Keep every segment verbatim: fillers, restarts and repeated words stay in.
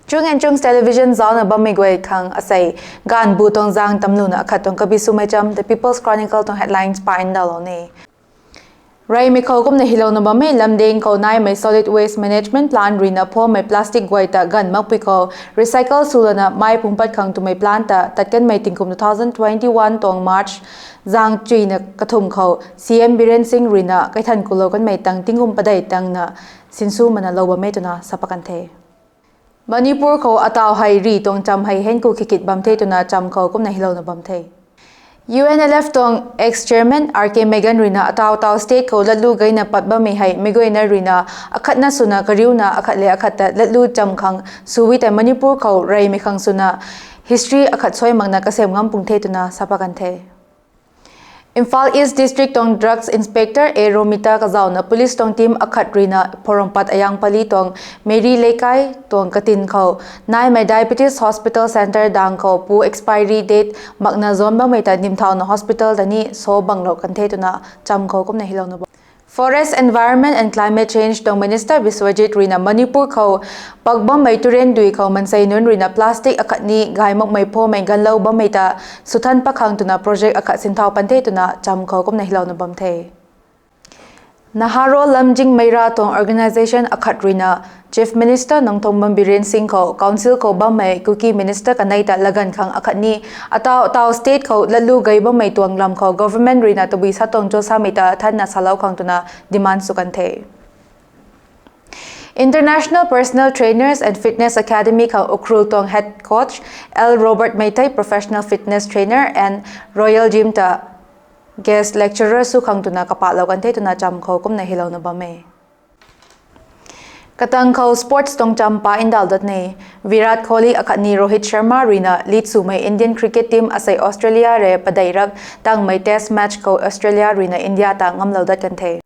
Chung and Chungs Television zauna bammei guay khang asei, gaanv bu tuang zaeng tamluna akhat tuang kabi swmei cham The People's Chronicle tuang headlines pa ndauhlou ni. Reymei khou kumna hylouna bammei, Lumding khou naimei solid waste management plant ruina phammei plastic guay ta ganv makpui khou recycle swlana mei phungc pat khang twmei plant ta tat kanmei tingkum two thousand twenty-one tuang March zaeng chuina kathumh khou C M Biren Singh ruina kaithan kulou kanmei tang tingkum padeih tangna sinsw mana lou bammei twna sa pat kan the. Manipur khou ataw hei ri tuang cham hei henku khikit bam the twna cham khou kumna hylouna bam the. U N L F tuang ex-chairman R K Megan ruina ataw taw state khou latlu gayna pat bammei hei meic guayna ruina akhatna swna kariuna akhat le akhat ta latlu cham khang sw e tei Manipur khou reymei khang swna history akhat suai makna kasem ngam pung the twna sa pat kan the. Imphal East District tuang Drugs Inspector A Romita kazauhna police tuang team akhat ruina Porompat Ayangpali tuang Mary Leikai tuang katin khou naimei Diabetes Hospital Centre daeng khou pu expiry date makna zon bammei ta nimthauna hospital ta ni sa banglou kan the twna cham khou kumna hylouna bam. Forest, Environment and Climate Change tuang Minister Biswajit ruina Manipur khou pak bammei Turen dui khou mansei nunc ruina plastic akhat ni gay makmei phammei ganlou bammei ta swthan pat khang twna project akhat sinthau pan the twna cham khou kumna hylouna bam the. Naharo Lamjing Meira tuang organisation akhat ruina Chief Minister Nongthombam Biren Singh khou Council khou bammei Kuki Minister kanei ta laganv khang akhat ni ataw taw state khou latlu gay bammei tuang lam khou government ruina tabui sa tuang cho samei ta thanna salou khang twna demand sw kan the. International Personal Trainers and Fitness Academy khang Ukhrul tuang head coach L Robert Meitei, professional fitness trainer and Royal Gym ta guest lecturer sw khang twna kapahlou kan the twna cham khou kumna hylouna bam e. Katang khou sports tuang cham pa ndauh dat ni. Virat Kohli akhatni Rohit Sharma ruina lead swmei Indian cricket team asei Australia rui padeih rak tangmei test match khou Australia ruina India ta ngamlou dat kan the.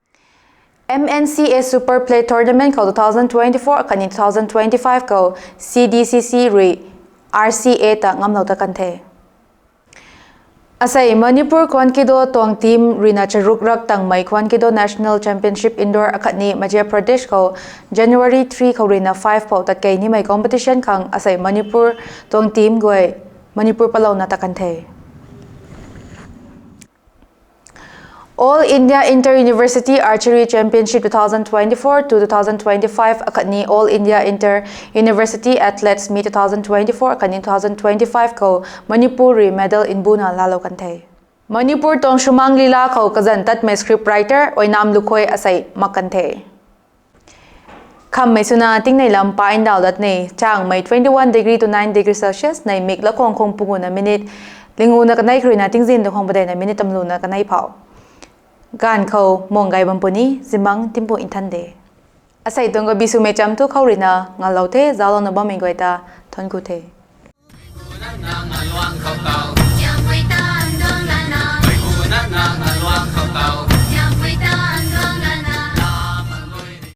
M N C A Super Play Tournament khou two thousand twenty-four akhatni two thousand twenty-five khou C D C C rui R C A ta ngamlou dat kan the. Asei Manipur Kwon-Kido tuang team ruina charuk rak tangmei Kwon-Kido National Championship Indoor akhatni Madhya Pradesh khou January three khou ruina five pou tatkei nimei competition khang asei Manipur tuang team guay Manipur palouna tat kan the. All India Inter-University Archery Championship two thousand twenty-four to two thousand twenty-five akhatni All India Inter-University Athletes Meet two thousand twenty-four akhatni two thousand twenty-five khou Manipur rui medal mbuna laalou kan the. Manipur tuang Sumang Lila khou kazanc tatmei script writer Oinam Lukhoi asei mak kan the. Khammei swna tingnei lam pa ndauh dat ni. Changmei twenty-one degree to nine degree Celsius nei mik lakhwang khung punguna minute linguna kanei kharuina tingzin tu khang padeihna minute tamluna kanei phou. Gaanv khou muang gay bam puni, zimang timpu nthan de. Asei tuang kabi swmei cham thu khou ruina ngalou the, zauclouna bammei guay ta thunc ku the.